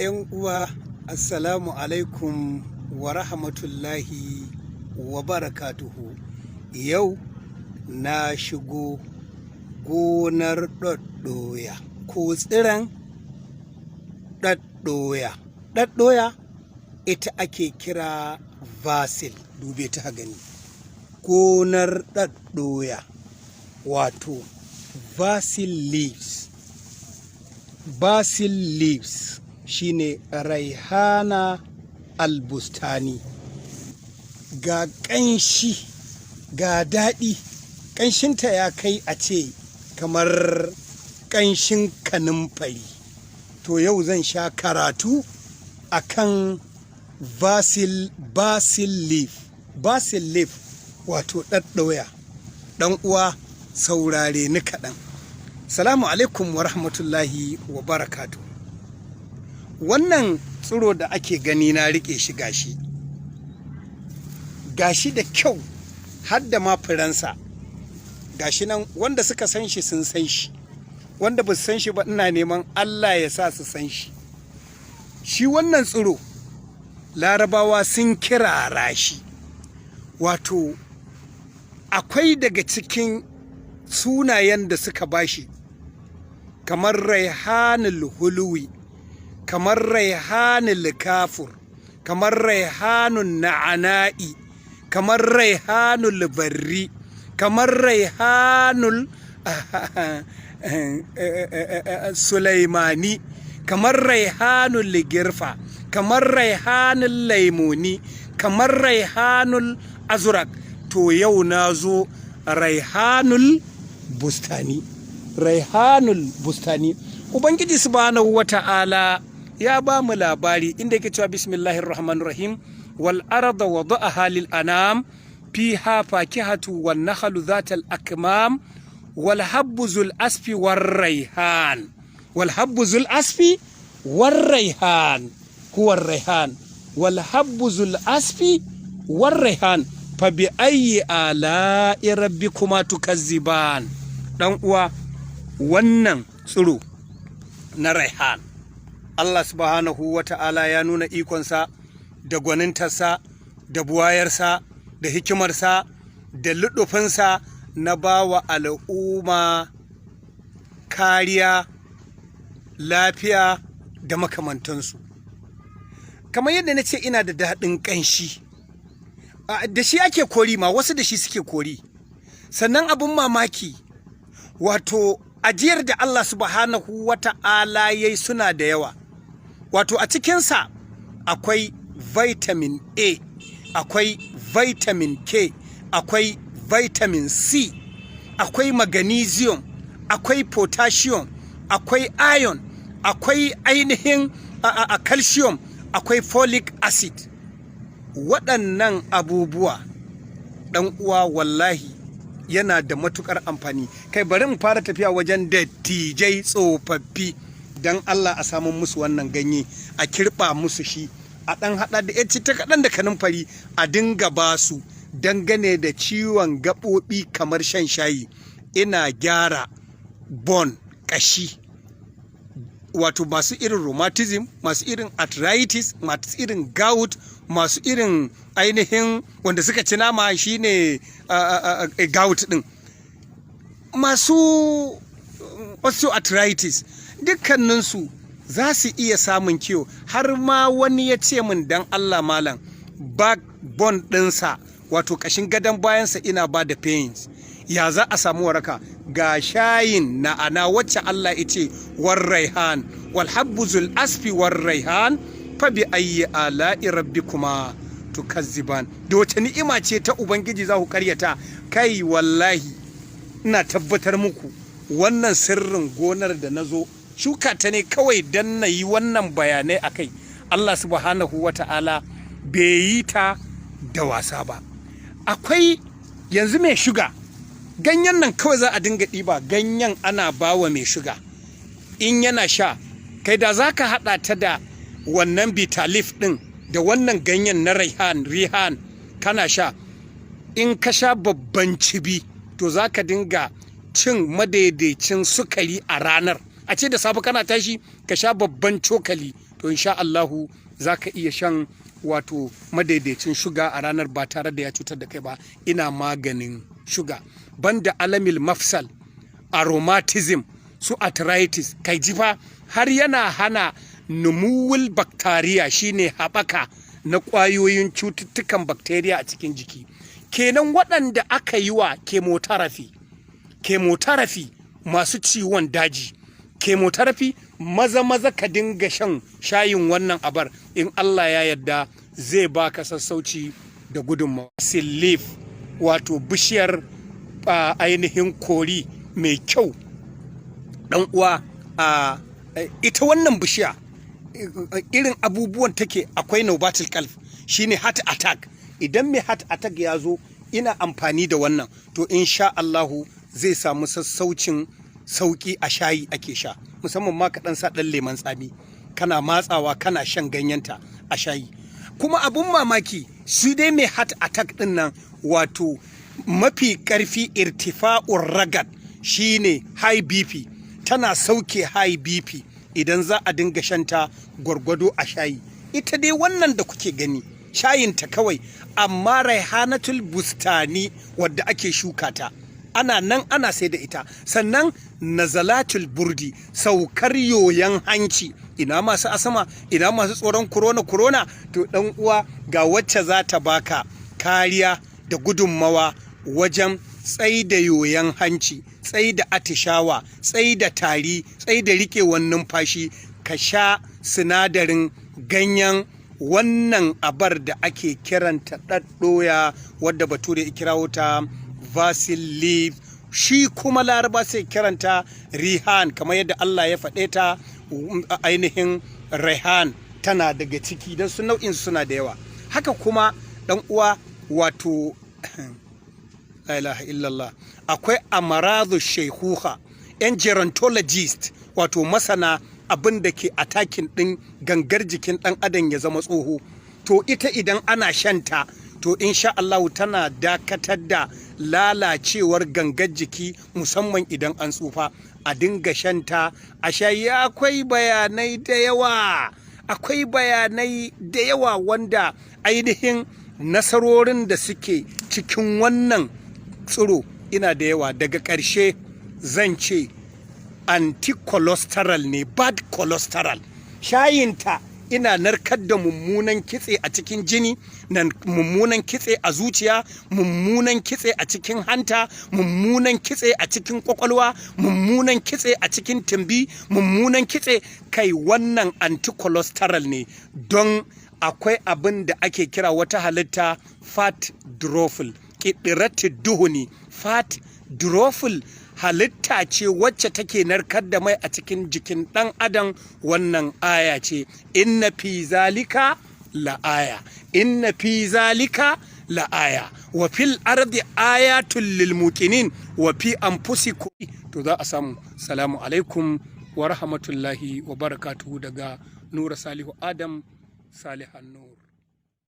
'Yan uwa, assalamu alaikum wa rahmatullahi wa barakatuhu. Yau na shigo gonar ɗaɗɗoya ko tsiron ɗaɗɗoya. Ɗaɗɗoya ita ake kira basil, dube ta gani. Gonar ɗaɗɗoya, wato basil leaves. Basil leaves shine raihana albustani. Ga ƙanshi, ga daɗi, ƙanshinta ya kai a ce kamar ƙanshin kanumfari. To, yau zan sha karatu akan basil, basil leaf, basil leaf, wato ɗaɗɗoya. Ɗan uwa, saurare ni kaɗan. Salamu alaikum wa rahmatullahi wa barakatu. Wannan tsiro da ake gani na riƙe shi, gashi. Gashi da kyau, har da ma furensa. Gashi nan, wanda suka san shi sun san shi. Wanda ba su san shi ba, ina neman Allah ya sa su san shi. Shi wannan tsiro, Larabawa sun kirara shi. Wato, akwai daga cikin sunayen da suka bashi kamar raihanul huluwi, kamar raihanul kafur, kamar raihanun na'ana'i, kamar raihanul barri, kamar raihanul sulaimani, kamar raihanul girfa, kamar raihanul laimoni, kamar raihanul azurak. To, yau na zo raihanul bustani, raihanul bustani. Ubangiji subhanahu wata'ala ya ba mu labari inda yake cewa: bismillahir rahmanir rahim, wal arda wada'aha lil anam, fiha fakihatu wan nakhlu zatal akmam, wal habbu zul asfi war raihan, wal habbu zul asfi war raihan, huwa raihan, wal habbu zul asfi war raihan, fa bi ayyi ala'i rabbikuma tukazziban. Dan uwa, wannan tsiro na raihan, Allah subhanahu wa ta'ala ya nuna ikonsa da gwanintarsa da buwayarsa da hikimarsa da luɗufinsa na ba wa al'umma kariya, lafiya da makamantansu. Kamar yadda na ce, ina da daɗin ƙanshi, da shi ake kori ma, wasu da shi suke kori. Sannan abin mamaki, wato ajiyar da Allah subhanahu wa ta'ala ya yi suna da yawa. Wato a cikinsa akwai vitamin A, akwai vitamin K, akwai vitamin C, akwai magnesium, akwai potassium, akwai iron, akwai ainihin a calcium, akwai folic acid. Waɗannan abubuwa, ɗan uwa, wallahi yana da matukar amfani. Kai, bari in fara tafiya wajen dattijai, tsofaffi. Don Allah a samun musu wannan ganye, a kirɓa musu shi, a ɗan haɗa da ya ta kaɗan da kanumfari, a dinga ba su dangane da ciwon gaɓoɓi kamar shan shayi. Ina gyara bone, ƙashi, wato masu irin rheumatism, masu irin arthritis, masu irin gout, masu irin ainihin wanda suka ci nama, shine gout din, masu osteoarthritis, dukkaninsu za su iya samun kiwo. Har ma wani ya ce min, dan Allah malam, backbone ɗinsa, wato ƙashin gadon bayansa, ina ba da pains, ya za a samu waraka? Ga shayin na ana wacce Allah ya ce war raihan, wal habbu zul asfi war raihan, fa bi ayyi ala'i rabbikuma tukazziban. Da wace ni'ima ce ta Ubangiji za ku karyata? Kai, wallahi ina tabbatar muku, wannan sirrin gonar da na zo shuka ta ne kawai don na yi wannan bayanai a kai. Allah subhanahu wa ta'ala bai yi ta da wasa ba. Akwai yanzu mai shuga, ganyen nan kawai za a dinga ɗiba ganyen ana bawa mai shuga in yana sha. Kai, da za ka haɗa ta da wannan bitter leaf ɗin da wannan ganyen na raihan, rihan, kana sha, in ka sha babban cibi, to za ka dinga cin madaidaicin sukari a ranar. A ce da safe kana tashi ka sha babban cokali To, insha Allahu za ka iya shan wato madaidaicin shuga a ranar ba tare da ya cutar da kai ba. Ina maganin shuga, banda alamil mafsal, rheumatism, su arthritis. Kai jifa, har yana hana numuwul bacteria, shine haɓaka na ƙwayoyin cututtukan bacteria a cikin jiki. Kenan waɗanda aka yi wa chemotherapy, masu ciwon daji, chemotherapy, maza maza ka dinga shan shayin wannan abar. In Allah ya yarda zai baka sassauci da gudunmawa. Leaf, wato bishiyar ainihin kori mai kyau, dan uwa, ita wannan bishiya irin abubuwan take akwai naubatul qalb, shine heart attack. Idan mai heart attack ya zo ina amfani da wannan, to insha Allahu zai samu sassaucin sauki. A shayi ake sha, musamman ma ka dan sa dan leman tsami kana matsawa kana shan ganyenta a shayi. Kuma abun mamaki, shi dai mai heart attack din nan, wato mafi karfi irtifa'ur ragad, shine high BP, tana sauke high BP idan za a dinga shanta gwargwado a shayi. Ita dai wannan da kuke gani, shayinta kawai. Amma raihanatul bustani wadda ake shuka ta, ana nan ana sai da ita. Sannan nazalatul burdi, saukar yoyon hanci. Ina masu asama, ina masu tsoron corona corona? To dan uwa, ga wacce za ta baka kariya da gudunmawa wajen tsaida yoyon hanci, tsaida atishawa, tsaida tari, tsaida riƙewan numfashi. Ka sha sinadarin ganyen wannan abar da ake kiranta ɗaɗɗoya, wadda Bature ya kirawo ta basil leaf, shi kuma Laraba sai kiranta rihan, kamar yadda Allah ya faɗe ta ainihin rehan. Tana daga ciki don su nau'in suna da yawa. Haka kuma ɗan uwa, wato la ilaha illallah, akwai amaradu shaikuha. Yan gerontologist, wato masana abin da ke attacking ɗin gangar jikin ɗan adam ya zama tsoho, to ita idan ana shanta, to insha Allah tana dakatar da lalacewar gangar jiki, musamman idan an tsufa, a dinga shanta a shayi. Akwai bayanai da yawa, akwai bayanai da yawa wanda ainihin nasarorin da suke cikin wannan tsiro ina da yawa. Daga ƙarshe zan ce anti-cholesterol ne, bad cholesterol. Shayinta ina narkar da mummunan kitse a cikin jini, mummunan kitse a zuciya, mummunan kitse a cikin hanta, mummunan kitse a cikin kwakwalwa, mummunan kitse a cikin tumbi, mummunan kitse. Kai, wannan anti-cholesterol ne, don akwai abin da ake kira wata halitta fat droplet, ƙiɗirati duhuni. Fat droplet halitta ce wacce take narkar da mai a cikin jikin ɗan adam. Wannan aya ce, inna fi zalika la'aya, inna fi zalika la'aya, wa fil ardi ayatul lil muqinin wa fi anfusikum. To za a samu. Salamu alaikum wa rahmatullahi wa barakatuhu, daga Nura Salihu Adam Salihan Nur.